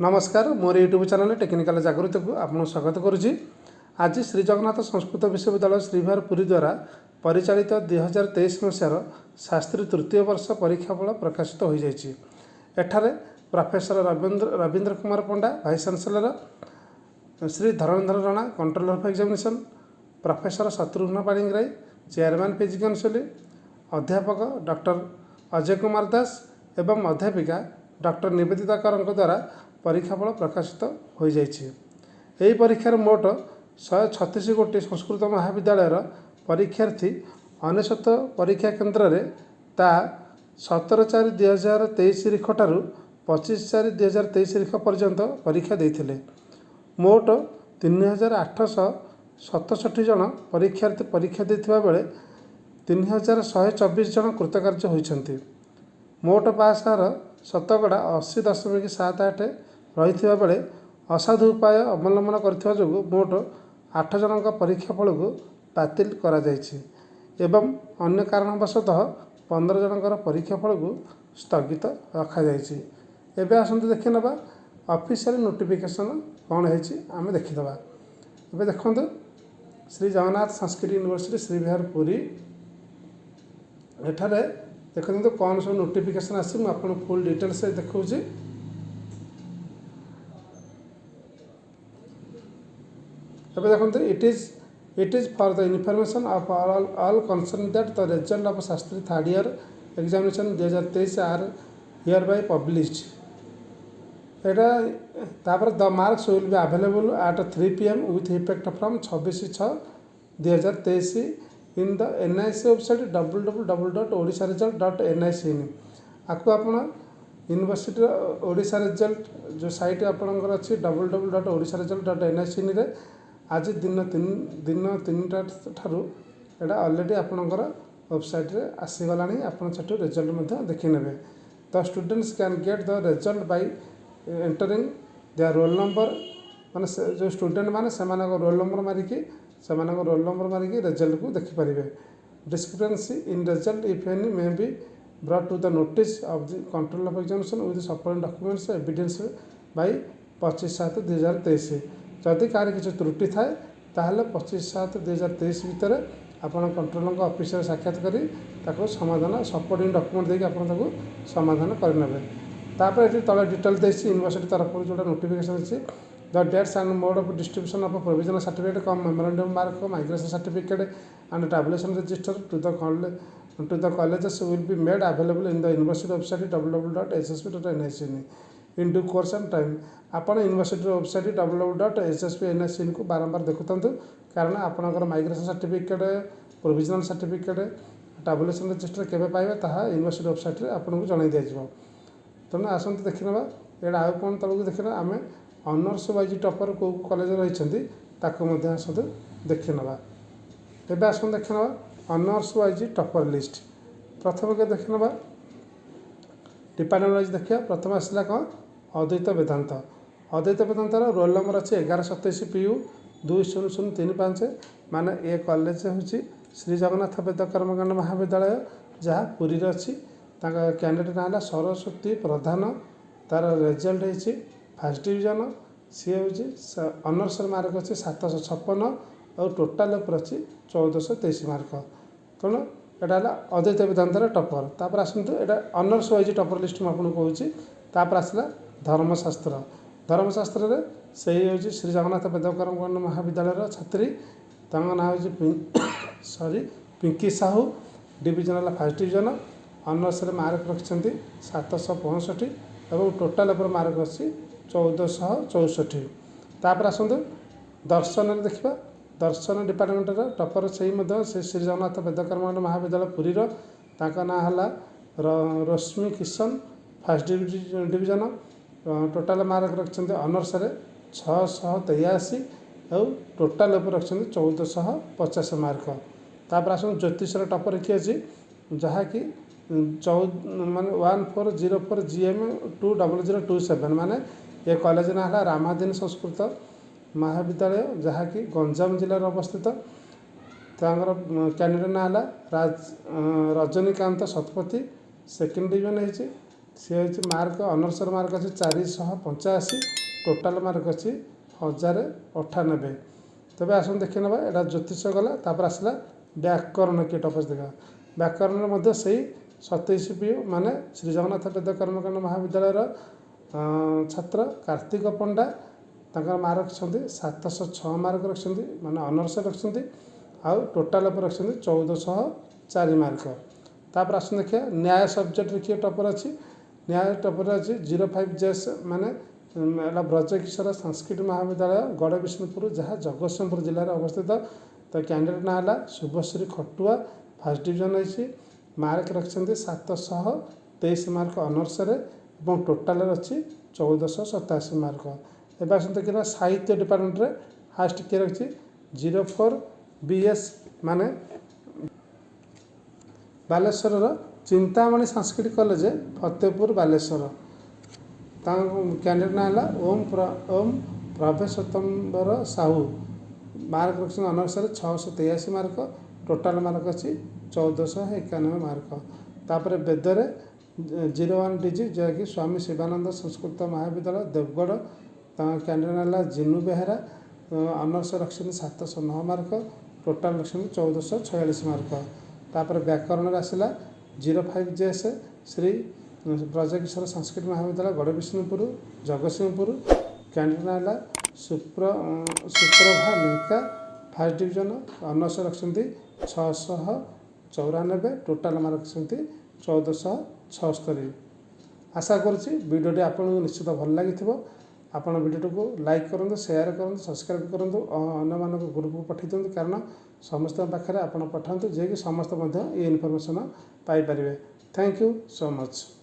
ନମସ୍କାର, ମୋର YouTube channel technical ଜାଗୃତିକୁ ଆପଣଙ୍କୁ ସ୍ୱାଗତ କରୁଛି। ଆଜି ଶ୍ରୀ ଜଗନ୍ନାଥ ସଂସ୍କୃତ ବିଶ୍ୱବିଦ୍ୟାଳୟ, ଶ୍ରୀବିହାର, ପୁରୀ ଦ୍ୱାରା ପରିଚାଳିତ 2023 ମସିହାର ଶାସ୍ତ୍ରୀ ତୃତୀୟ ବର୍ଷ ପରୀକ୍ଷାଫଳ ପ୍ରକାଶିତ ହୋଇଯାଇଛି। ଏଠାରେ professor Rabindra Kumar Panda, vice chancellor, Shri Dharanidhar Rana, controller of examination, professor Shatrughna Panigrahi, chairman PG council, ଅଧ୍ୟାପକ ଡକ୍ଟର ଅଜୟ କୁମାର ଦାସ ଏବଂ ଅଧ୍ୟାପିକା ଡକ୍ଟର ନିବେଦିତା କରଙ୍କ ଦ୍ୱାରା ପରୀକ୍ଷାଫଳ ପ୍ରକାଶିତ ହୋଇଯାଇଛି। ଏହି ପରୀକ୍ଷାରେ ମୋଟ 136 ଗୋଟି ସଂସ୍କୃତ ମହାବିଦ୍ୟାଳୟର ପରୀକ୍ଷାର୍ଥୀ 99 ପରୀକ୍ଷା କେନ୍ଦ୍ରରେ ତା 17/4/2023 ତାରିଖଠାରୁ 25/4/2023 ତାରିଖ ପର୍ଯ୍ୟନ୍ତ ପରୀକ୍ଷା ଦେଇଥିଲେ। ମୋଟ 3867 ଜଣ ପରୀକ୍ଷାର୍ଥୀ ପରୀକ୍ଷା ଦେଇଥିବା ବେଳେ 3124 ଜଣ କୃତକାର୍ଯ୍ୟ ହୋଇଛନ୍ତି। ମୋଟ ପାସ୍ ହାର ଶତକଡ଼ା 80.78 ରହିଥିବା ବେଳେ ଅସାଧୁ ଉପାୟ ଅବଲମ୍ବନ କରିଥିବା ଯୋଗୁଁ ମୋଟ 8 ଜଣଙ୍କ ପରୀକ୍ଷା ଫଳକୁ ବାତିଲ କରାଯାଇଛି ଏବଂ ଅନ୍ୟ କାରଣବଶତଃ 15 ଜଣଙ୍କର ପରୀକ୍ଷା ଫଳକୁ ସ୍ଥଗିତ ରଖାଯାଇଛି। ଏବେ ଆସନ୍ତୁ ଦେଖିନେବା ଅଫିସିଆଲ ନୋଟିଫିକେସନ୍ କ'ଣ ହେଇଛି, ଆମେ ଦେଖିଦେବା। ଏବେ ଦେଖନ୍ତୁ, ଶ୍ରୀ ଜଗନ୍ନାଥ ସଂସ୍କୃତ ୟୁନିଭର୍ସିଟି, ଶ୍ରୀବିହାର, ପୁରୀ। ଏଠାରେ ଦେଖନ୍ତୁ କ'ଣ ସବୁ ନୋଟିଫିକେସନ୍ ଆସିଛି, ମୁଁ ଆପଣଙ୍କୁ ଫୁଲ୍ ଡିଟେଲ୍ସ ଦେଖାଉଛି। ଏବେ ଦେଖନ୍ତୁ, It is for the information of all concerned that the result of Shastri third year examination 2023 are hereby published. ଏଇଟା ତାପରେ the marks will be available at 3 p.m. with effect from 26/6/2023 in the NIC website www.odisharesult.nic in. ଆକୁ ଆପଣ ୟୁନିଭର୍ସିଟିର Odisha result ଯେଉଁ side ଆପଣଙ୍କର ଅଛି, ww.odisharesult.nic ଇନ୍ରେ ଆଜି ଦିନ 3ଟା ଠାରୁ ଏଇଟା ଅଲରେଡ଼ି ଆପଣଙ୍କର ୱେବସାଇଟ୍ରେ ଆସିଗଲାଣି। ଆପଣ ସେଠୁ ରେଜଲ୍ଟ ମଧ୍ୟ ଦେଖିନେବେ। The students can get the result by entering their roll number, ମାନେ ସେ ଯେଉଁ ଷ୍ଟୁଡେଣ୍ଟ ମାନେ ସେମାନଙ୍କ ରୋଲ୍ ନମ୍ବର ମାରିକି ରେଜଲ୍ଟକୁ ଦେଖିପାରିବେ। Discrepancy in result, if any, may be brought to the notice of the controller of examination with supporting documents evidence by 25/7/2023. ଯଦି କାହାର କିଛି ତ୍ରୁଟି ଥାଏ, ତାହେଲେ 25/7/2023 ଭିତରେ ଆପଣ କଣ୍ଟ୍ରୋଲରଙ୍କ ଅଫିସରେ ସାକ୍ଷାତ କରି ତାକୁ ସମାଧାନ, ସପୋର୍ଟିଂ ଡକ୍ୟୁମେଣ୍ଟ ଦେଇକି ଆପଣ ତାକୁ ସମାଧାନ କରିନେବେ। ତାପରେ ଏଠି ତଳେ ଡିଟେଲ୍ ଦେଇଛି, ୟୁନିଭର୍ସିଟି ତରଫରୁ ଯେଉଁଟା ନୋଟିଫିକେସନ୍ ଅଛି। The dates and mode of distribution of provisional certificate cum memorandum mark, migration certificate and tabulation register to the colleges will be made available in the university website www.ssb.nic in due course and time. ଆପଣ ୟୁନିଭର୍ସିଟିର website ww.ssb.nic କୁ ବାରମ୍ବାର ଦେଖୁଥାନ୍ତୁ, କାରଣ ଆପଣଙ୍କର migration certificate, provisional certificate, tabulation register କେବେ ପାଇବେ, ତାହା university ୱେବସାଇଟ୍ରେ ଆପଣଙ୍କୁ ଜଣାଇ ଦିଆଯିବ। ତେଣୁ ଆସନ୍ତୁ ଦେଖିନେବା ଏଇଟା ଆଉ କ'ଣ। ତଳକୁ ଦେଖିନେବା ଆମେ, ଅନର୍ସ ୱାଇଜ୍ ଟପର୍ କେଉଁ କେଉଁ କଲେଜରେ ରହିଛନ୍ତି, ତାକୁ ମଧ୍ୟ ଆସନ୍ତୁ ଦେଖିନେବା। ଏବେ ଆସନ୍ତୁ ଦେଖିନେବା ଅନର୍ସ ୱାଇଜ୍ ଟପର୍ ଲିଷ୍ଟ। ପ୍ରଥମେ ଦେଖିନେବା, ଡିପାର୍ଟମେଣ୍ଟ ୱାଇଜ୍ ଦେଖିବା। ପ୍ରଥମେ ଆସିଲା କ'ଣ? ଅଦ୍ୱୈତ ବେଦାନ୍ତ। ଅଦ୍ୱୈତ ବେଦାନ୍ତର ରୋଲ୍ ନମ୍ବର ଅଛି 1127 PU 20035। ମାନେ ଏ କଲେଜ ହେଉଛି ଶ୍ରୀ ଜଗନ୍ନାଥ ବେଦ କର୍ମକାଣ୍ଡ ମହାବିଦ୍ୟାଳୟ, ଯାହା ପୁରୀରେ ଅଛି। ତାଙ୍କ କ୍ୟାଣ୍ଡିଡେଟ୍ ନାଁ ହେଲା ସରସ୍ୱତୀ ପ୍ରଧାନ। ତାର ରେଜଲ୍ଟ ହେଇଛି ଫାର୍ଷ୍ଟ ଡିଭିଜନ। ସିଏ ହେଉଛି ଅନର୍ସର ମାର୍କ ଅଛି 756 ଆଉ ଟୋଟାଲ୍ ଉପରେ ଅଛି 1423 ମାର୍କ। ତେଣୁ ଏଇଟା ହେଲା ଅଦ୍ୱୈତ ବେଦାନ୍ତର ଟପର୍। ତାପରେ ଆସନ୍ତୁ, ଏଇଟା ଅନର୍ସ ୱାଇଜ୍ ଟପର୍ ଲିଷ୍ଟ ମୁଁ ଆପଣଙ୍କୁ କହୁଛି। ତାପରେ ଆସିଲା ଧର୍ମଶାସ୍ତ୍ର। ଧର୍ମଶାସ୍ତ୍ରରେ ସେଇ ହେଉଛି ଶ୍ରୀ ଜଗନ୍ନାଥ ବେଦ କର୍ମକାଣ୍ଡ ମହାବିଦ୍ୟାଳୟର ଛାତ୍ରୀ। ତାଙ୍କ ନାଁ ହେଉଛି, ସରି, ପିଙ୍କି ସାହୁ। ଡିଭିଜନ ହେଲା ଫାର୍ଷ୍ଟ ଡିଭିଜନ। ଅନର୍ସରେ ମାର୍କ ରଖିଛନ୍ତି 765 ଏବଂ ଟୋଟାଲ୍ ଉପରେ ମାର୍କ ଅଛି 1464। ତାପରେ ଆସନ୍ତୁ ଦର୍ଶନରେ ଦେଖିବା। ଦର୍ଶନ ଡିପାର୍ଟମେଣ୍ଟର ଟପର ସେଇ ମଧ୍ୟ ସେ ଶ୍ରୀ ଜଗନ୍ନାଥ ବେଦ କର୍ମକାଣ୍ଡ ମହାବିଦ୍ୟାଳୟ ପୁରୀର। ତାଙ୍କ ନାଁ ହେଲା Rashmi Kishan. First division, total mark ରଖିଛନ୍ତି ଅନର୍ସରେ 683 ଆଉ ଟୋଟାଲ୍ ଉପରେ ରଖିଛନ୍ତି 1450 ମାର୍କ। ତାପରେ ଆସନ୍ତୁ ଜ୍ୟୋତିଷର ଟପର କିଏ ଅଛି, ଯାହାକି ମାନେ 1404 GM 20027। ମାନେ ଏ କଲେଜ ନାଁ ହେଲା ରାମାଧୀନ ସଂସ୍କୃତ ମହାବିଦ୍ୟାଳୟ, ଯାହାକି ଗଞ୍ଜାମ ଜିଲ୍ଲାରେ ଅବସ୍ଥିତ। ତାଙ୍କର କ୍ୟାଣ୍ଡିଡେଟ୍ ନାଁ ହେଲା ରଜନୀକାନ୍ତ ଶତପଥୀ। ସେକେଣ୍ଡ ଡିଭିଜନ ହେଇଛି। ସେ ହେଉଛି ମାର୍କ, ଅନର୍ସର ମାର୍କ ଅଛି 485, ଟୋଟାଲ୍ ମାର୍କ ଅଛି 1098। ତେବେ ଆସନ୍ତୁ ଦେଖିନେବା, ଏଇଟା ଜ୍ୟୋତିଷ ଗଲା, ତାପରେ ଆସିଲା ବ୍ୟାକରଣ। କିଏ ଟପ୍ ଦେଖିବା। ବ୍ୟାକରଣରେ ମଧ୍ୟ ସେଇ 27 ପିୟୁ, ମାନେ ଶ୍ରୀ ଜଗନ୍ନାଥ ବେଦ କର୍ମକାଣ୍ଡ ମହାବିଦ୍ୟାଳୟର ଛାତ୍ର କାର୍ତ୍ତିକ ପଣ୍ଡା। ତାଙ୍କର ମାର୍କ ରଖିଛନ୍ତି 706 ମାର୍କ ରଖିଛନ୍ତି, ମାନେ ଅନର୍ସ ରଖିଛନ୍ତି, ଆଉ ଟୋଟାଲ୍ ଉପରେ ରଖିଛନ୍ତି 1404 ମାର୍କ। ତାପରେ ଆସନ୍ତୁ ଦେଖିବା ନ୍ୟାୟ ସବଜେକ୍ଟରେ କିଏ ଟପର୍ ଅଛି। ନ୍ୟାୟ ଟପର୍ ଅଛି 05 ଜେସ୍, ମାନେ ହେଲା ବ୍ରଜକିଶୋର ସାଂସ୍କ୍ରିଟ ମହାବିଦ୍ୟାଳୟ, ଗଡ଼ବିଷ୍ଣୁପୁର, ଯାହା ଜଗତସିଂହପୁର ଜିଲ୍ଲାରେ ଅବସ୍ଥିତ। ତ କ୍ୟାଣ୍ଡିଡେଟ୍ ନାଁ ହେଲା ଶୁଭଶ୍ରୀ ଖଟୁଆ, ଫାର୍ଷ୍ଟ ଡିଭିଜନ୍ ହେଇଛି। ମାର୍କ ରଖିଛନ୍ତି 723 ମାର୍କ ଅନର୍ସରେ ଏବଂ ଟୋଟାଲରେ ଅଛି 1487 ମାର୍କ। ଏବେ ଆସନ୍ତୁ ଦେଖିବା ସାହିତ୍ୟ ଡିପାର୍ଟମେଣ୍ଟରେ ହାଏଷ୍ଟ କିଏ ରଖିଛି। 04 ବି ଏସ୍, ମାନେ ବାଲେଶ୍ୱରର ଚିନ୍ତାମଣି ସାଂସ୍କ୍ରିଟ କଲେଜ, ଫତେପୁର, ବାଲେଶ୍ୱର। ତାଙ୍କ କ୍ୟାଣ୍ଡିଡେଟ୍ ନାଁ ହେଲା ଓମ୍ ପ୍ରଭେଶୋତ୍ତମ୍ବର ସାହୁ। ମାର୍କ ରଖିଛନ୍ତି ଅନର୍ସରେ 683 ମାର୍କ, ଟୋଟାଲ୍ ମାର୍କ ଅଛି 1491 ମାର୍କ। ତାପରେ ବେଦରେ 01 ଡିଜି, ଯାହାକି ସ୍ୱାମୀ ଶିବାନନ୍ଦ ସଂସ୍କୃତ ମହାବିଦ୍ୟାଳୟ, ଦେବଗଡ଼। ତାଙ୍କ କ୍ୟାଣ୍ଡିଡେଟ୍ ହେଲା ଜିନୁ ବେହେରା। ଅନର୍ସ ରଖିଛନ୍ତି 709 ମାର୍କ, ଟୋଟାଲ୍ ରଖିଛନ୍ତି 1446 ମାର୍କ। ତାପରେ ବ୍ୟାକରଣରେ ଆସିଲା 05 ଜେଏସ୍, ଶ୍ରୀ ବ୍ରଜକିଶୋର ସାଂସ୍କ୍ରିଟ ମହାବିଦ୍ୟାଳୟ, ଗଡ଼ବିଷ୍ଣୁପୁର, ଜଗତସିଂହପୁର। କ୍ୟାଣ୍ଡିଡେଟ୍ ହେଲା Suprabha Lenka, first division. Honours ରଖିଛନ୍ତି 694, ଟୋଟାଲ୍ ମାର୍କ ରଖିଛନ୍ତି 1476। ଆଶା କରୁଛି ଭିଡ଼ିଓଟି ଆପଣଙ୍କୁ ନିଶ୍ଚିତ ଭଲ ଲାଗିଥିବ। ଆପଣ ଭିଡ଼ିଓଟିକୁ ଲାଇକ୍ କରନ୍ତୁ, ସେୟାର କରନ୍ତୁ, ସବସ୍କ୍ରାଇବ୍ କରନ୍ତୁ, ଅନ୍ୟମାନଙ୍କ ଗ୍ରୁପକୁ ପଠାଇ ଦିଅନ୍ତୁ, କାରଣ ସମସ୍ତଙ୍କ ପାଖରେ ଆପଣ ପଠାନ୍ତୁ, ଯିଏକି ସମସ୍ତେ ମଧ୍ୟ ଏ ଇନଫର୍ମେସନ୍ ପାଇପାରିବେ। Thank you so much.